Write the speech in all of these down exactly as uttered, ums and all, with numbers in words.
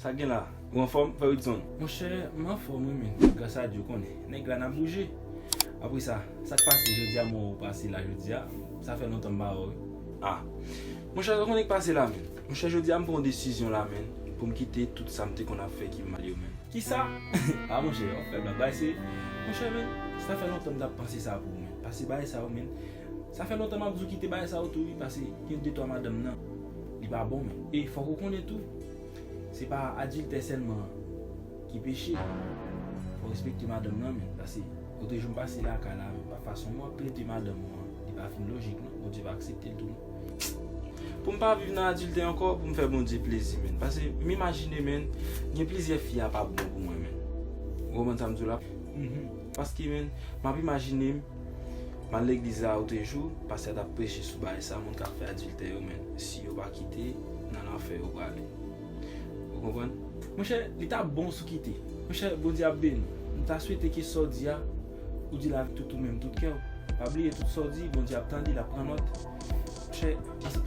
Sa k gen la? Ou anfòm, frè Wilson? Monchè, m anfòm wi, men. Gras a Dye, ou konnen. Nèg la n ap bouje. Apre sa, sa k pase jodi a, m wè w pase la jodi a. Sa fè lontan m pa wè w wi. Ah. Monchè, ou konnen k pase la, men. Monchè, jodi a m pran yon desizyon la, men, pou m kite tout sa m te konn ap fè ki mal yo, men. Kisa? Ah, monchè, w ap fè blag. Bagay se, monchè, men, sa fè lontan m t ap panse sa pou ou, men. Pase bagay sa yo, men. Sa fè lontan m ap di w kite bagay sa yo tou, wi, pase gen de twa madanm nan. Li pa bon, men. E fòk ou konnen tou, se pa adiltè sèlman ki peche. Fò w respekte madanm nan, men. Pase, otrejou m pase lakay la, men, pa fason w ap trete madanm ou an, li pa fin lojik, non. Bondye pa aksepte l tou, non. Pou m pa viv nan adiltè ankò, pou m fè Bondye plezi, men. Pase, m imajine, men, gen plizyè fi a p ap bon pou mwen, men. Ou konprann sa m di w la? Mhm. Paske, men, m ap imajine m, m al legliz la otrejou, pastè a t ap preche sou bagay sa, moun k ap fè adiltè yo, men, si yo pa kite, nan lanfè yo prale. Ou konprann? Monchè, li t ap bon si w kite. Monchè, Bondye ap beni w. M ta swete ke sa w di a, ou di l avèk tout ou menm, tout kè w. Pa bliye tout sa w di, Bondye ap tande, l ap pran nòt. Monchè,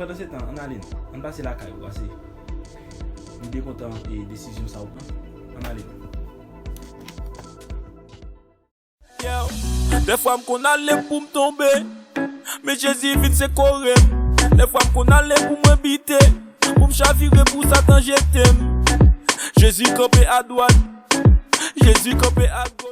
pandansetan, ann ale non. Ann pase lakay ou, pase. M byen kontan e desizyon sa w pran. Ann ale non. Dèfwa m konn ale pou m tonbe, men Jezi vin sekore m. Dèfwa m konn ale pou mwen bite, pou m chavire, pou Satan jete m. Jezi kanpe adwat, Jezi kanpe agoch.